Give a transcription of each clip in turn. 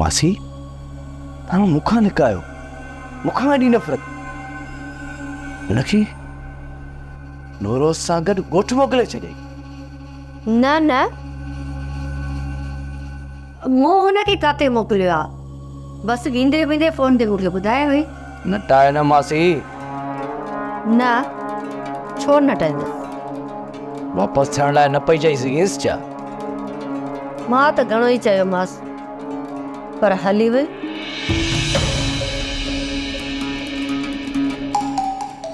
ماسي، توهان مون کان لڪايو، مون کان ايڏي نفرت. هن کي نوروز سان گڏ ڳوٺ موڪلي ڇڏيائين. نه نه، مون هن کي ڪاٿي موڪليو آ. بس ويندي ويندي فون تي مون کي ٻڌايو هئي. نٽاء نه ماسي. نه، ڇو نٽائيندس. واپس ٿيڻ لاء نه پئي چئي سگهينس ڇا؟ مان ته گهڻو ئي چيومانس، پر هلي وئي.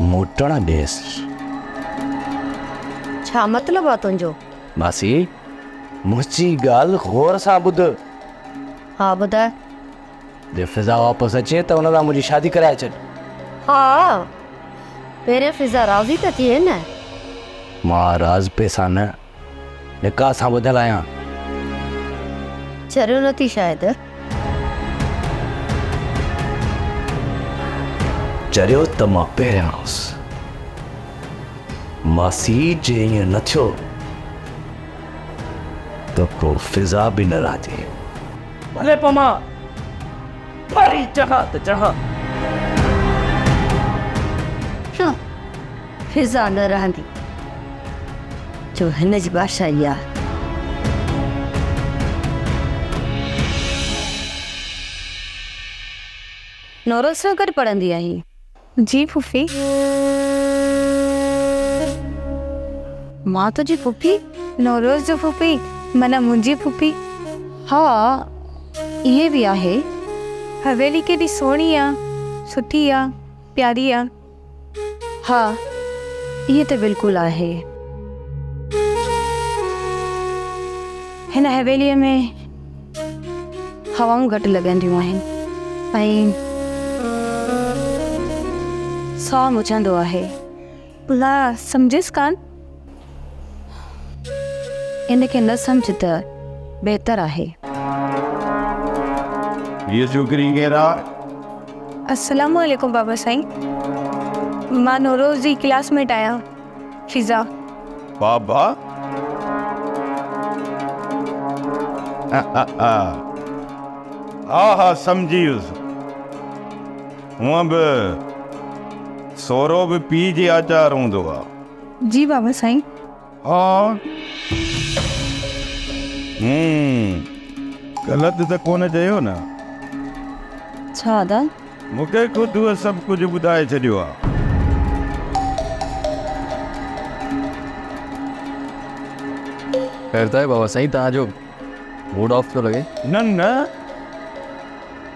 موٽڻ ڏيس. ڇا مطلب آ تنهنجو؟ ماسي، منهنجي ڳالهه غور سان ٻڌ. ها ٻڌاء. جي فضا واپس اچي ته ان سان منهنجي شادي ڪرائي ڇڏ. ها، پهرين فضا راضي ته ٿئي نه. مان راضپي سان نه، نڪاح سان ٻڌل آهيان. چريو نه ٿي شايد. چريو ته مان پهريان هوس. ماسي جي ائين نه ٿيو ته پوء فضا به نه رهندي. ڀلي پوء مان ڦري چڙهان ته چڙهان. فضا نه رهندي جو هن جي بادشاهي آهي. نوروز سان گڏ پڙهندي آهين؟ جي ڦڦي. مان تنهنجي ڦڦي؟ نوروز جو ڦڦي معنيٰ منهنجي ڦڦي. ها ائين به آهي. حويلي ڪيڏي سهڻي آ، سٺي آ، پياري آ. ها ائين ته بلڪل آهي. هن حويليء ۾ هوائون گهٽ لڳنديون آهن ۽ ساهه مچندو آهي. لا سمجهيس ڪانه. ان کي نه سمجهه ته بهتر آهي. هيء ڇوڪري ڪير آ؟ السلام عليڪم بابا سائين. مان نوروز جي ڪلاس ميٽ آهيان فضا. بابا ها ها سمجهي ويس. هونء به سورو به پيء جي آچار هوندو آ. جي بابا سائين. ها مون غلط ته ڪونه چيو نه؟ ڇا ادا؟ مون کي خود هوء سڀ ڪجهه ٻڌائي ڇڏيو آ. خير ته آهي بابا سائين توهان جو موڊ آف ٿو لڳي. نه نه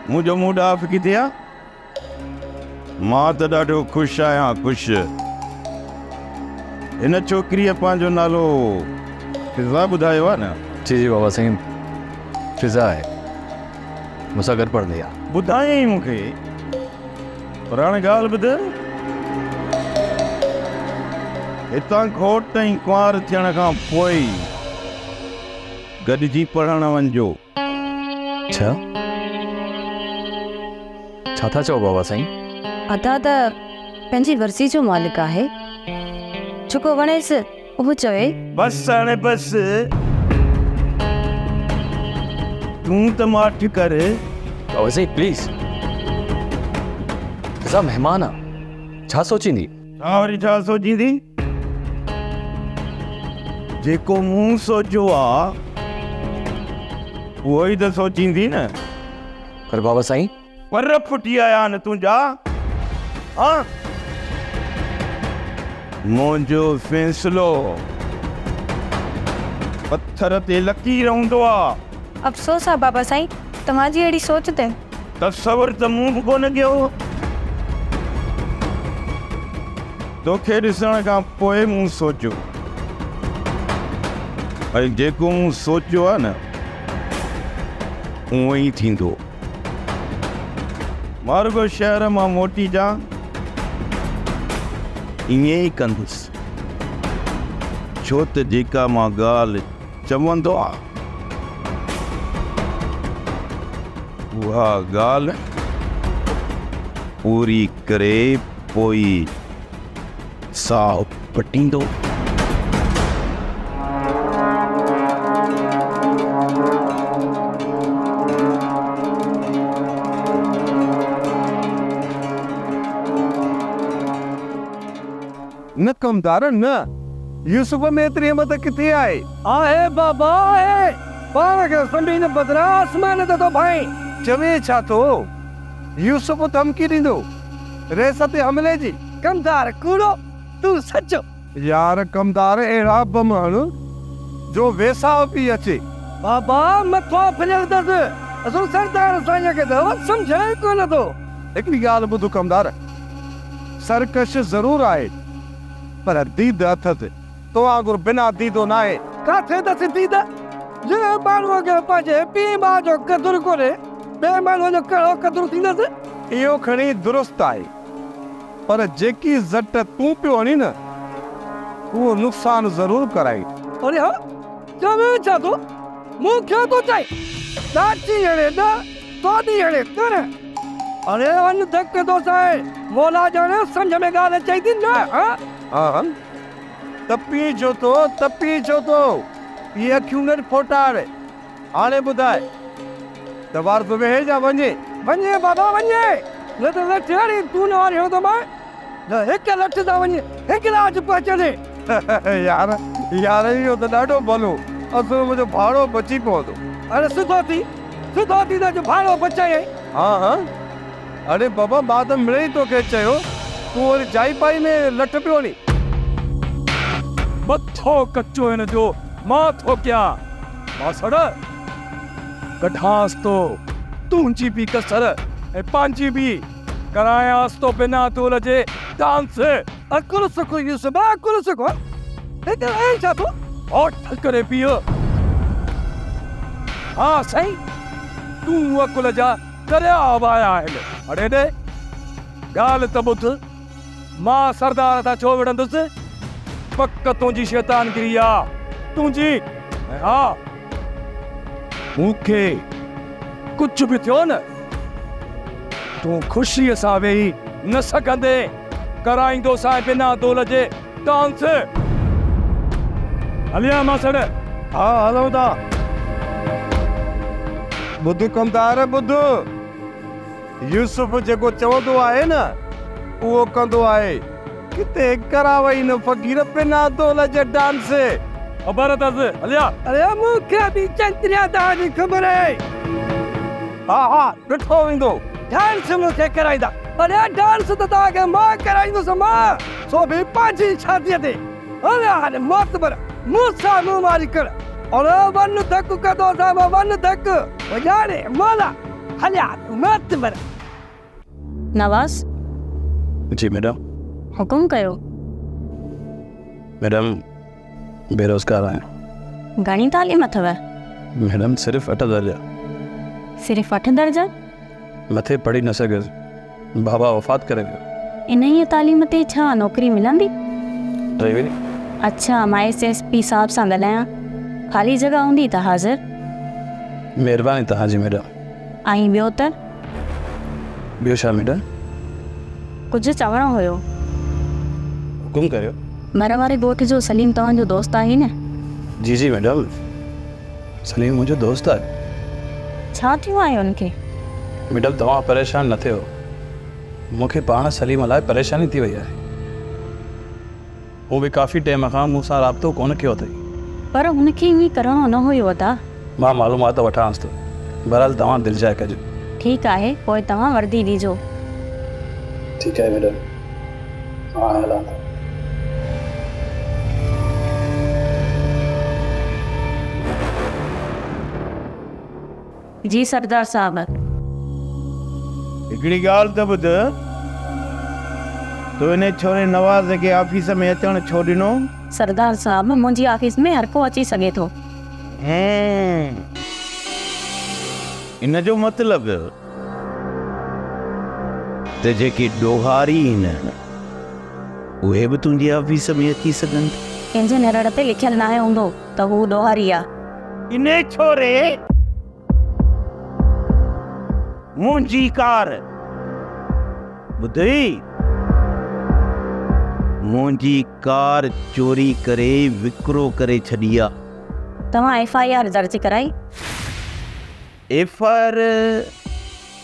منهنجو موڊ آف ڪٿي آ؟ مان ته ڏاڍو خوش آهيان خوش. هن ڇوڪريء پنهنجو نالو فضا ٻڌايو آهي نه؟ جي جي بابا سائين فضا آهي. مون سان گڏ پڙهندي آ. ٻڌايائين مون کي. پر هاڻي ڳالهه ٻڌ. هتان گهوٽ ۽ ڪنوار ٿيڻ کان پوء ئي گڏجي پڙهڻ وڃجو. ڇا؟ ڇا ٿا چئو بابا سائين؟ ادا ته پنهنجي مرضي جو مالڪ آهي. جيڪو وڻيس اهو چوي. بس هاڻي بس. تون ته ماٺ ڪر. بابا سائين پليز. فضا مهمان آ. ڇا سوچيندي؟ ڇا وري ڇا سوچيندي؟ جيڪو مون سوچيو آ اهو ئي ته سوچيندي نه. پر بابا سائين. پر ڦٽي آيا آهن تنهنجا ها؟ منهنجو فيصلو پٿر تي لڪير هوندو آ. افسوس آ بابا سائين توهان جي اهڙي سوچ تي. تصور ته مون به ڪونه ڪيو هو. توکي ڏسڻ کان پوء مون سوچيو ۽ جيڪو مون سوچيو آهي نه اونئن ئي ٿيندو. مان رڳو شهر مان موٽي اچان ائين ئي ڪندس. ڇو ته جيڪا مان ڳالهه چوندو آهيان اها ڳالهه پوري ڪري پوء ئي ساهه پٽيندو. نه ڪمدار نه، يوسف ۾ ايتري همت ڪٿي آهي؟ آهي بابا آهي، پاڻ کي زمين بدران آسمان تي ٿو ڀانئين. چوين ڇا ٿو؟ يوسف ڌمڪي ڏيندو رئيس تي حملي جي. ڪمدار ڪوڙو، تون سچو. يار ڪمدار اهڙا بم هڻ جو ويساهه پئي اچي. بابا مٿو ڦريل اٿس، اصل سردار سائينء کي ته سمجهه ئي ڪونه ٿو. هڪڙي ڳالهه ٻڌ ڪمدار، سرڪش ضرور آهي پر ديد اٿس، تو وانگر بنا ديدو ناهي. ڪاٿي اٿس ديد؟ جنهن ماڻهوء کي پنهنجي پيء ماء جو قدر ڪونهي، ٻئي ماڻهوء جو ڪهڙو قدر ٿيندس؟ اهو کڻي درست آهي، پر جيڪي زٽ تون پيو هڻين نه، اهو نقصان ضرور ڪرائين. اڙي ها، چوين ڇا ٿو؟ مون کي ٿو چئين، ڏاچي هڻي ڏهه، توڏي هڻي تيرهن. اڙي وڃ ڌڪ ٿو سهين، مولا ڄاڻي سمجهه ۾ ڳالهه اچئي ٿي نه، ها؟ ها ها، تپي ڇو ٿو، تپي ڇو ٿو، اهي اکيون نه ڦوٽاڙ. هاڻي ٻڌاء ته وارث ويهي يا وڃي؟ وڃي بابا وڃي، نه ته لٺ هڻي تون نه واري هڻندومانء، نه هڪ لٺ سان وڃي هنگلاج پهچندين. يار يار اهو ته ڏاڍو ڀلو، اصل منهنجو ڀاڙو بچي پوندو. اڙي سڌو ٿي، سڌو ٿي ته اڄ ڀاڙو بچايائين. ها ها، اڙي بابا مان ته مڙئي توکي چيو، تون وري جائي پائي ۾ لٺ پيو هڻين. مٿو ڪچو هن جو مان ٿو ڪيان. ماسڙ! ڪڍانس ٿو تنهنجي به ڪسر ۽ پنهنجي به، ڪرايانس ٿو بنا دول جي ڊانس. عقل سک يوسف عقل سک، هتي رهين ڇا ٿو؟ هوٺ ڪري بيهه. ها سائين، تون عقل جا درياء وهايا آهن. اڙي ڏي، ڳالهه ته ٻڌ، مان سردار سان ڇو وڙهندس؟ پڪ تنهنجي شيطانگري آ، تنهنجي. ۽ ها، مون کي ڪجهه به ٿيو نه، تون خوشيء سان ويهي نه سگهندين. ڪرائيندوسانء بنا دول جي ڊانس. هليا ماسڙ. ها هلون ٿا. ٻڌ ڪمدار ٻڌ. يوسف جيڪو چوندو آهي نه اهو ڪندو آهي. ڪٿي ڪراوئي نه فقير بنا دول جي ڊانس. خبر اٿس هليا. اڙي مون کي به چنتريا توهان جي خبر آهي. ها ها ڏٺو ويندو. ڊانس مون کي ڪرائيندا. اڙي ڊانس ته توهان کي مان ڪرائيندس مان، سو به پنهنجي ڇاتيء تي. هليا هل معتبر مون سان منهن ماري ڪر. اڙي ون ڌڪ ڪندوسانء ون ڌڪ. وڄاڙي مولا هليا معتبر. نواز. جي ميڊم. حڪم ڪيو. ميڊم بيروزگار آهيان. گهڻي تعليم اٿو؟ ميڊم صرف اٺ درجا. صرف اٺ درجا؟ مٿي پڙهي نه سگهيس. بابا وفات ڪري ويو. انهيء تعليم تي ڇا نوڪري ملندي؟ ڊرائيوري. اڇا مان ايس ايس پي صاحب سان ڳالهايان. خالي جڳهه هوندي ته حاضر. مهرباني توهان جي ميڊم. ۽ ٻيو ته؟ ٻيو ڇا ميڊم؟ ڪجهه چوڻو هيو. حڪم ڪريو. مر واري ڳوٺ جو سليم توهان جو دوست آهي نه؟ جي جي ميڊم، سليم منهنجو دوست آهي. ڇا ٿيو آهي ان کي؟ ميڊم توهان پريشان نه ٿيو، مون کي پاڻ سليم لاء پريشاني ٿي وئي آهي. هو به ڪافي ٽيم کان مون سان رابطو ڪونه ڪيو اٿئي. پر هن کي ائين ڪرڻو نه هيو ادا. مان معلومات وٺانس ٿو. بهرحال توهان دلجاء ڪجو. ٺيڪ آهي پوء توهان وردي ڏجو. ٺيڪ آهي ميڊم مان هاڻي هلان ٿو. جي سردار صاحب. هڪڙي ڳالهه ته ٻڌ، تو انهي ڇوري نواز کي آفيس ۾ اچڻ ڇو ڏنو؟ سردار صاحب، منهنجي آفيس ۾ هر ڪو اچي سگهي ٿو. هون، ان جو مطلب ته جيڪي ڏوهاري آهن، اهي به تنهنجي آفيس ۾ اچي سگهن ٿا. ڪنهن جي نرڙ تي لکيل ناهي هوندو ته هو ڏوهاري آ. انهي ڇوري منهنجي ڪار ٻڌئي، منهنجي ڪار چوري ڪري وڪرو ڪري ڇڏي آ. توهان ايف I R درج ڪرائي؟ ايف I R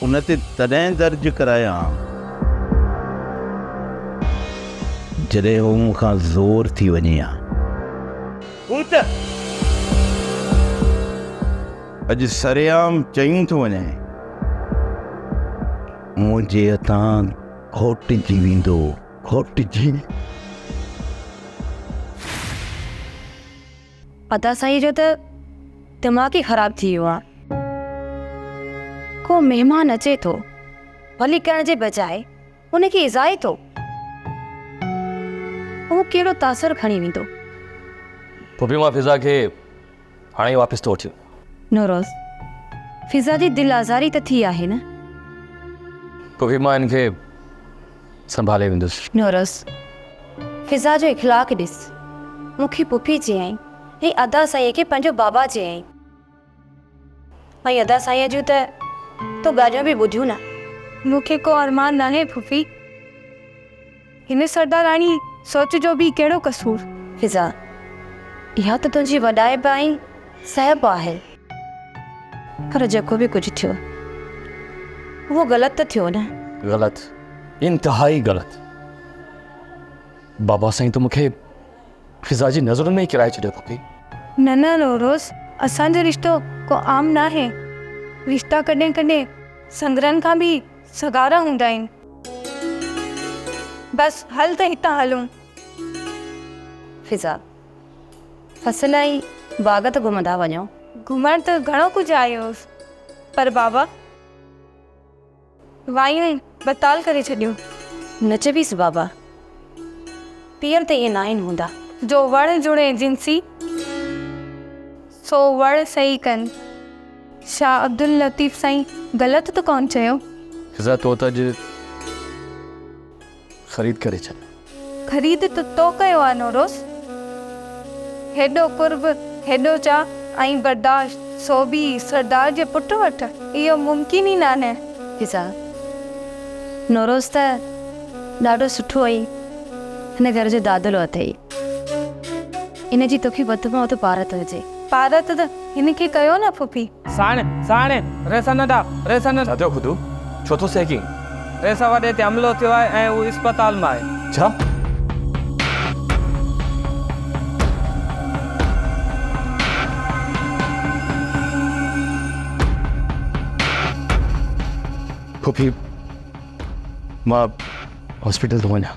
ان تي تڏهن درج ڪرايان. جڏهن هو مون کان زور ٿي وڃي ها. هوت! اڄ سرعام چيون ٿو وڃين. منهنجي هٿان گهوٽجي ويندو، گهوٽجي. ادا سائين جو ته دماغ ئي خراب ٿي ويو آ. ڪو مهمان اچي ٿو، ڀلي ڪرڻ جي بجاء ان کي ايذائي ٿو. اهو ڪهڙو تاثر کڻي ويندو. پڦي مان فضا کي هاڻي ئي واپس ٿو وٺي وڃان. نوروز، فضا جي دل آزاري ته ٿي آهي نه؟ پڦي مان هن کي سنڀالي ويندس. نوروز، فضا جو اخلاق ڏس. مون کي پڦي چيائين ۽ ادا سائينء کي پنهنجو بابا چيائين. ۽ ادا سائينء جون ته تو ڳالهيون به ٻڌيون نه. مون کي ڪو ارمان ناهي پڦي. هن سرداراڻي سوچ جو به ڪهڙو قصور. فضا، اها ته تنهنجي وڏائپ ۽ سهپ آهي. پر جيڪو به ڪجهه ٿيو، اهو غلط ته ٿيو نه. غلط، انتهائي غلط. بابا سائين ته مون کي فضا جي نظرن ۾ ئي ڪيرائي ڇڏيو پڦي. نه نه نوروز، اسان جو رشتو ڪو عام ناهي. رشتا ڪڏهن ڪڏهن سڱرن کان به سگهارا هوندا آهن. بس هل ته هتان هلون. فضا، فصل ۽ باغ ته گهمندا وڃو. گهمڻ ته گهڻو ڪجهه آيو هوس، پر بابا وايون بتال ڪري ڇڏيون. نه چويس بابا، پيئر ته ائين ناهن هوندا. جو وڻ جڙي جنسي، سو وڙ سهي ڪن. شاهه عبداللطيف سائين غلط ته ڪونه چيو. فضا تو ته اڄ خريد ڪري ڇڏ. خريد ته تو ڪيو آ نوروز. هيڏو قرب، هيڏو چاهه ۽ برداشت سو به سردار جي پٽ وٽ؟ اهو ممڪن ئي ناهي. فضا، نوروز ته ڏاڍو سٺو ۽ هن گهر جو دادلو اٿئي. ان جي توکي وڌ مان وڌ پارت هجي. پارت ته هن کي ڪيو نه ڦڦي. ساڻ، ساڻ، ريسا ننڍا، ريسا ننڍا. ڇا ٿيو خدو؟ ڇو ٿو سهڪين؟ ريسا وڏي تي حملو ٿيو آهي ۽ هو اسپتال ۾ آهي. ڇا؟ ڦڦي، مان هاسپيٽل ٿو وڃان.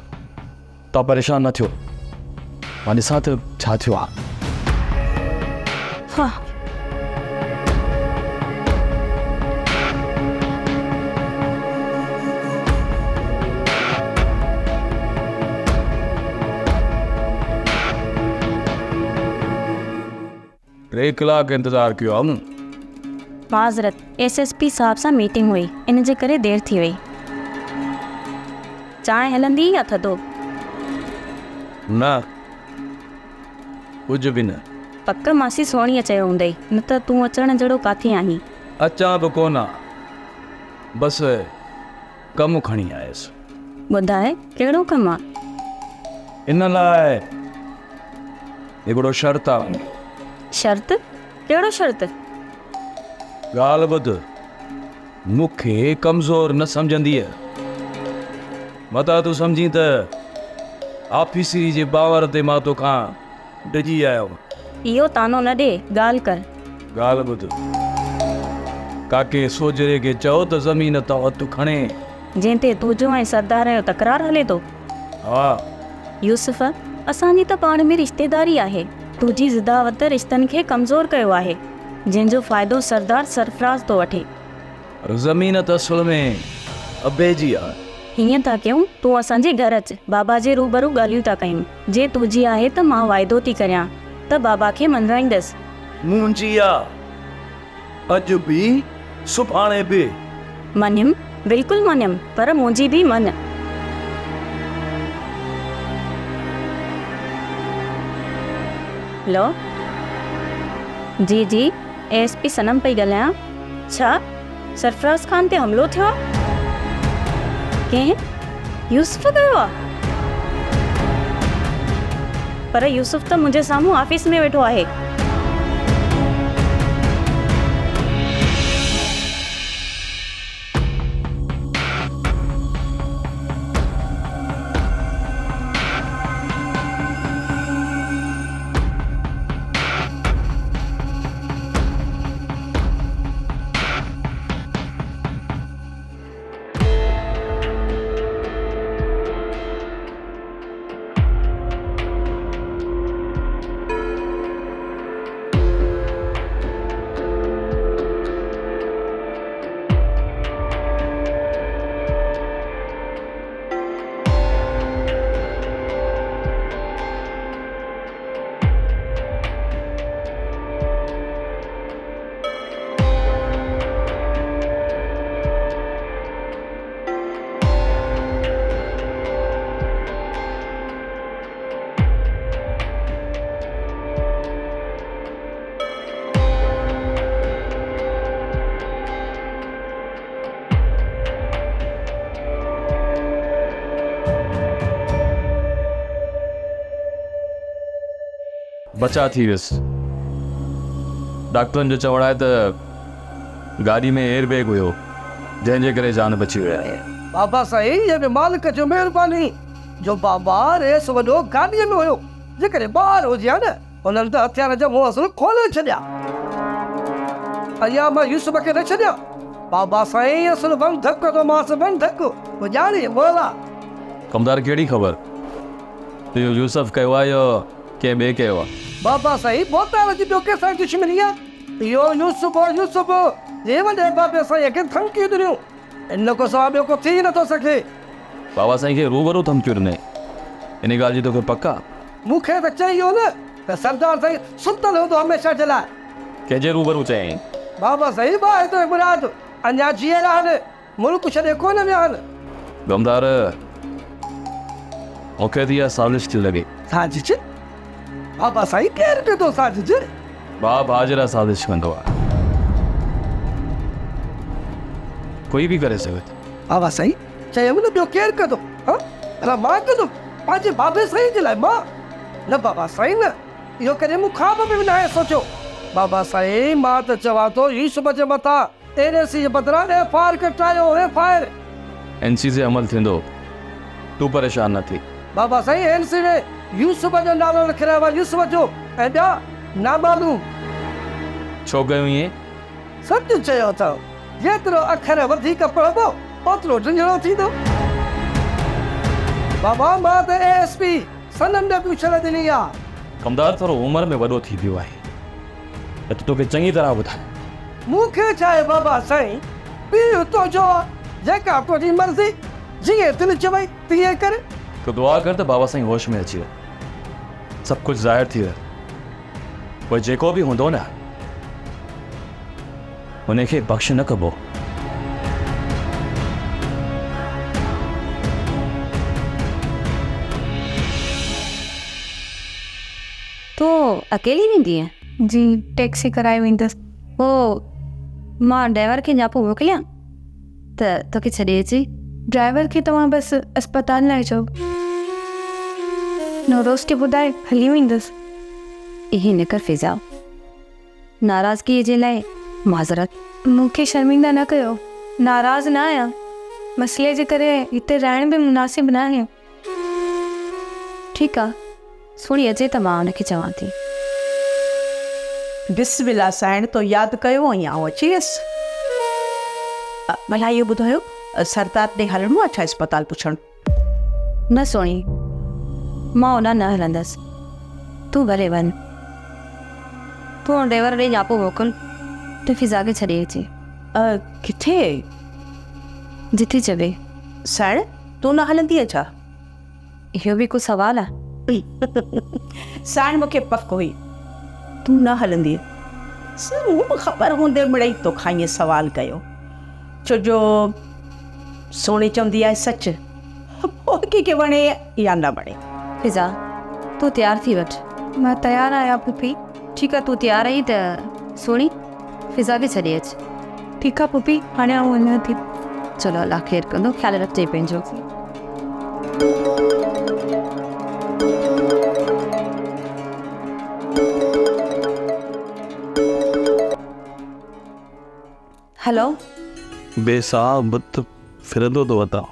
توهان پريشان نه ٿيو، مان ڏسان ته ڇا ٿيو آهي. ها. ٽي ڪلاڪ انتظار ڪيو آ مون. معذرت، ايس ايس پي صاحب سان ميٽنگ هئي، ان جي ڪري دير ٿي وئي. چانهه هلندي يا ٿڌو؟ نه، ڪجهه به نه. پڪ ماسي سهڻيء چيو هوندئي، نه ته تون اچڻ جهڙو ڪاٿي آهين. اچان به ڪونه ها، بس ڪم کڻي آيس. ٻڌاء، ڪهڙو ڪم آ؟ ان لاء هڪڙو شرط آ. شرط؟ ڪهڙو شرط؟ ڳالهه ٻڌ، مون کي ڪمزور نه سمجهندينء. متان تون سمجهين ته آفيسري جي باور تي مان توکان ڊڄي آيو آهيان. اهو طعنو نه ڏي، ڳالهه ڪر. ڳالهه ٻڌ، ڪاڪي سوجهري کي چئو ته زمين تان هٿ کڻي. جنهن تي تنهنجو ۽ سردار جو تڪرار هلي ٿو؟ ها. يوسف، اسان جي ته پاڻ ۾ رشتيداري آهي. تنهنجي ضداوت رشتن کي ڪمزور ڪيو آهي، جنهن جو فائدو سردار سرفراز ٿو وٺي. پر زمين ته اصل ۾ ابي جي آهي. هيئن ٿا ڪيون، تون اسان جي گهر اچ، بابا جي روبرو ڳالهيون ٿا ڪيون. جي تنهنجي آهي ته مان واعدو ٿي ڪريان ته بابا کي مڃرائيندس. منهنجي آ، اڄ به، سڀاڻي به. مڃيم، بلڪل مڃيم، پر منهنجي به مڃ. هيلو، جي جي، اي ايس پي صنم پئي ڳالهايان. ڇا؟ سرفراز خان تي حملو ٿيو آ؟ ڪنهن؟ يوسف ڪيو آ؟ پر يوسف ته منهنجي سامهون آفيس ۾ ويٺو آهي. بچاء ٿي ويس. ڊاڪٽرن جو چوڻ آهي ته گاڏي ۾ ايئر بيگ هيو، جنهن جي ڪري جان بچي وئي آهي. بابا سائين اها به مالڪ جو مهرباني جو بابا ريس وڏو گاڏيء ۾ هيو، جيڪڏهن ٻاهر هجي ها نه هنن ته هٿيار جا منهن اصل کولي ڇڏيا. اڃا مان يوسف کي نه ڇڏيان. بابا سائين اصل ون ڌڪ ٿو مانس ون ڌڪ، پوء ڄاڻي مولا. ڪمدار ڪهڙي خبر ته اهو يوسف ڪيو آهي يا ڪنهن ٻئي ڪيو آهي. بابا سائين ڀوتار جي ٻيو ڪنهن سان دشمني آهي. اهو يوسف هو يوسف جنهن وڏي بابي سائين کي ڌمڪيون ڏنيون. ان کان سواء ٻيو ڪو ٿي ئي نٿو سگهي. بابا سائين کي روبرو ڌمڪيون ڏنائين. ان ڳالهه جي توکي پڪ آ؟ مون کي ته چئي ويو نه ته سردار سائين ستل هوندو هميشه جي لاء. ڪنهن جي روبرو چيائين؟ بابا سائين باهه ۽ مراد اڃا جيئرا آهن. ملڪ ڇڏي ڪونه ويا آهن. غمدار، مون کي ته اها سازش ٿي لڳي. سازش؟ بابا سائين ڪير ڪندو سازش؟ ڀاء ڀاء جي لاء سازش ڪندو آهي. ڪوئي به ڪري سگهي ٿو. بابا سائين چيم نه ٻيو ڪير ڪندو؟ ها ڀلا مان ڪندم پنهنجي بابي سائين جي لاء مان؟ نه بابا سائين نه اهو ڪڏهن مون خواب ۾ به ناهي سوچيو. بابا سائين مان ته چوان ٿو يوسف جي مٿان اين اي سي جي بدران F I R ڪٽرايو F I R. N C تي عمل ٿيندو تون پريشان نه ٿي. بابا سائين اين سي ۾ يوسف جو نالو لکرايو آهي يوسف جو ۽ ٻيا نامعلوم. ڇو ڪيو ائين؟ سچ چيو اٿئو جيترو اکر وڌيڪ پڙهبو اوترو ڊڄڻو ٿيندو. بابا مان ته اي ايس پي صنم ڏي پڇڻ ڏني آ. ڪمدار ٿورو عمر ۾ وڏو ٿي ويو آهي نه ته توکي چڱي طرح ٻڌايان. مون کي ڇا آهي بابا سائين، پيء تنهنجو آ، جيڪا تنهنجي مرضي، جيئن دل چوئي تيئن ڪر. تون دعا ڪر ته بابا سائين هوش ۾ اچي وڃي، سڀ ڪجهه ظاهر ٿي ويو، پوء جيڪو به هوندو نه، ان کي بخش نه ڪبو. تون اڪيلي ويندينء؟ جي، ٽيڪسي ڪرائي ويندس. پوء مان ڊرائيور کي نياپو موڪليان ته توکي ڇڏي اچي؟ ڊرائيور کي توهان بس اسپتال لاء چئو. نوروز کي ٻڌائي هلي ويندس. ائين نه ڪر فضا. ناراضگيء جي لاء معذرت. مون کي شرمنده نه ڪيو. ناراض نه آهيان. مسئلي جي ڪري هتي رهڻ به مناسب ناهي. ٺيڪ آ، سهڻي اچي ته مان ان کي چوان ٿي. بسم الله سائڻ تو ياد ڪيو ۽ آئون اچي ويس. ڀلا اهو ٻڌايو سردار ڏي هلڻو آ ڇا اسپتال پڇڻ؟ نه سهڻي، مان اوڏانهن نه هلندس. تون ڀلي وڃ. تون ان ڊرائيور ڏي نياپو موڪل ته فضا کي ڇڏي اچي. ڪٿي؟ جتي چوي. سائڻ تون نه هلندينء ڇا؟ اهو به ڪو سوال آ؟ سائڻ مون کي پڪ هئي تون نه هلندينء. مون به خبر هوندي مڙئي توکان ائين سوال ڪيو. ڇو جو سهڻي چوندي آهي سچ، پوء ڪنهن کي وڻي يا نه وڻي. فضا، تون تيار ٿي وٺ. مان تيار آهيان پڦي. ٺيڪ آ تون تيار آهين ته سهڻي فضا کي ڇڏي اچ. ٺيڪ آ پڦي هاڻي آئون وڃان ٿي. چلو الله خير ڪندو خيال رکجي پنهنجو. هلو. بي ساهه بت ڦرندو ٿو وتان.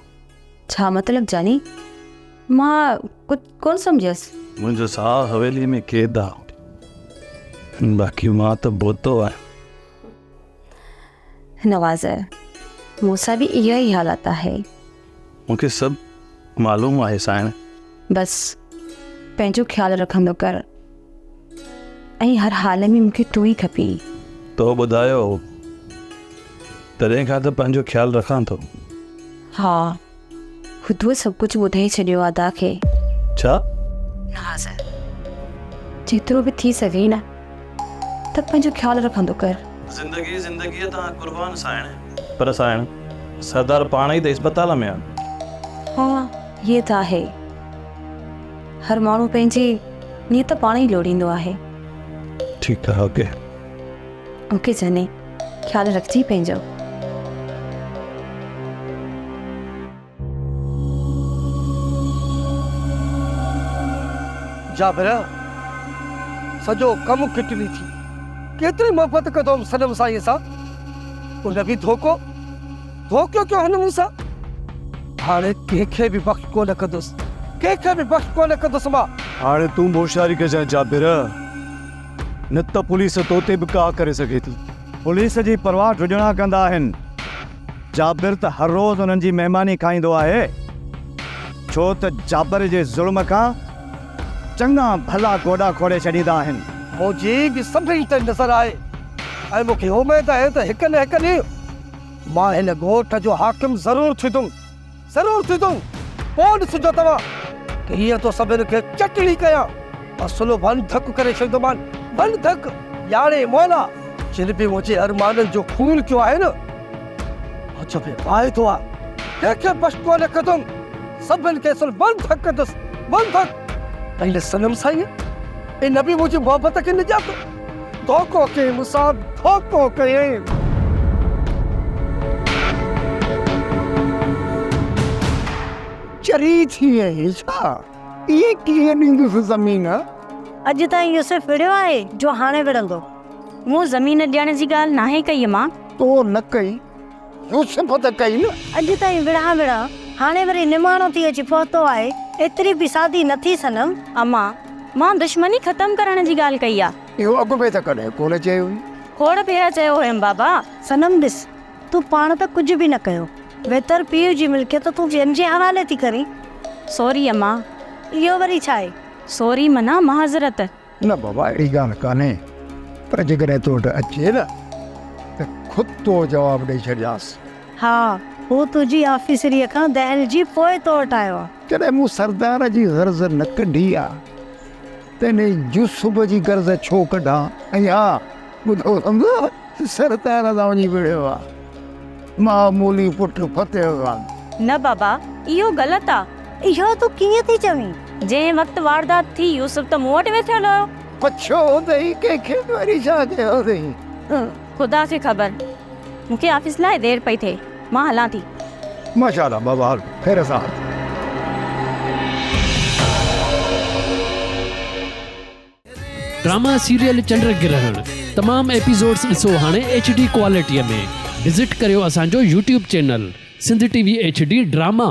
ڇا مطلب جاني؟ مان ڪجهه ڪونه سمجهيس. منهنجو ساهه حويليء ۾ قيد آ. باقي مان ته بوتو آهيان. نواز، مون سان به اها ئي حالت آهي. مون کي سڀ معلوم آهي سائڻ. بس پنهنجو خيال رکندو ڪر ۽ هر حال ۾ مون کي تون ئي کپين. تو ٻڌايو هو، تڏهن کان ته پنهنجو خيال رکان ٿو. ها، خدوء سڀ ڪجهه ٻڌائي ڇڏيو ادا کي. ڇا؟ ناز، جيترو به ٿي سگهئي نه ته پنهنجو خيال رکندو ڪر. زندگي زندگيء تان قربان سائڻ. پر سائڻ، سردار پاڻ ئي ته اسپتال ۾ آ. ها، ائين ته آهي. هر ماڻهو پنهنجي نيت پاڻ ئي لوڙيندو آهي. ٺيڪ آ، اوڪي. اوڪي جاني، خيال رکجي پنهنجو. جابر! سڄو ڪم ڪٽني ٿي. ڪيتري محبت ڪندو هوم صنم سائينء سان. ان به ڌوڪو ڌوڪيو ڪيو هن مون سان. هاڻي ڪنهن کي به بخش ڪونه ڪندس. ڪنهن کي به بخش ڪونه ڪندس مان. هاڻي تون به هوشياري ڪجانء جابر. نه ته پوليس تو تي به ڪاهه ڪري سگهي ٿي. پوليس جي پرواهه ڊڄڻا ڪندا آهن. جابر ته هر روز انهن جي مهماني کائيندو آهي. ڇو ته جابر جي ظلم کان چڱا ڀلا گوڏا کوڙي ڇڏيندا آهن. منهنجي به سڀني تي نظر آهي ۽ مون کي اميد آهي ته هڪ نه هڪ ڏينهن مان هن ڳوٺ جو حاڪم ضرور ٿيندم، ضرور ٿيندم. پوء ڏسجو توهان ڪيئن ٿو سڀني کي چٽڻي ڪيان. اصل ون ڌڪ ڪري ڇڏيندومان، ون ڌڪ. ياڙي مولا، جن به منهنجي ارمانن جو خون ڪيو آهي نه، عجب واعدو آ، ڪنهن کي بخش ڪونه ڪندم، سڀن کي اصل ون ڌڪ ڪندس، ون ڌڪ. ۽ صنم سائين، ان به منهنجي محبت کي نه ڄاتو، ڌوڪو ڪيائين مون سان، ڌوڪو ڪيائين. چري ٿي آهين ڇا؟ ائين ڪيئن ڏيندس زمين؟ اڄ تائين يوسف وڙهيو آهي جو هاڻي وڙهندو. مون زمين ڏيڻ جي ڳالهه ناهي ڪئي امان. تو نه ڪئي، يوسف ته ڪئي نه. اڄ تائين وڙهان وڙهان، هاڻي وري نماڻو ٿي اچي پهتو آهي. ايتري به سادي نه ٿي صنم. امان، مان دشمني ختم ڪرڻ جي ڳالهه ڪئي آ. اهو اڳ ۾ ته ڪڏهن ڪونه چيو هئي. کوڙ ڀيرا چيو هيم بابا. صنم ڏس، تون پاڻ ته ڪجهه به نه ڪيو. ويتر پيء جي ملڪيت تون ٻين جي حوالي ٿي ڪرين. سوري امان. اهو وري ڇا آهي؟ سوري معنيٰ معذرت. نه بابا اهڙي ڳالهه ڪانهي پر جيڪڏهن تو وٽ اچي نه ته خود تو جواب ڏئي ڇڏجانس. ها، هو تنهنجي آفيسريء کان دهلجي پوء تو وٽ آيو آ. جڏهن مون سردار جي غرض نه ڪڍي آ تڏهن يوسف جي غرض ڇو ڪڍان ۽ ها ٻڌو اٿم ته سردار سان وڃي وڙهيو آ معمولي پٽ فتح خان. نه بابا اهو غلط آ. اهو تون ڪيئن ٿي چوين؟ جنهن وقت واردات ٿي يوسف ته مون وٽ ويٺل هيو. پڇيو هوندئي ڪنهن کي وري ڇا ڪيو اٿئي؟ خدا کي خبر. مون کي آفيس لاء دير پئي ٿئي. مان هلان ٿي. ماشاءالله بابا هل خير سان هل. ڊراما سيريل چنڊ گرهڻ تمام ايپيسوڊس ڏسو هاڻي ايڇ ڊي ڪوالٽي ۾ وزٽ ڪريو اسان جو YouTube channel Sindh T V H D drama.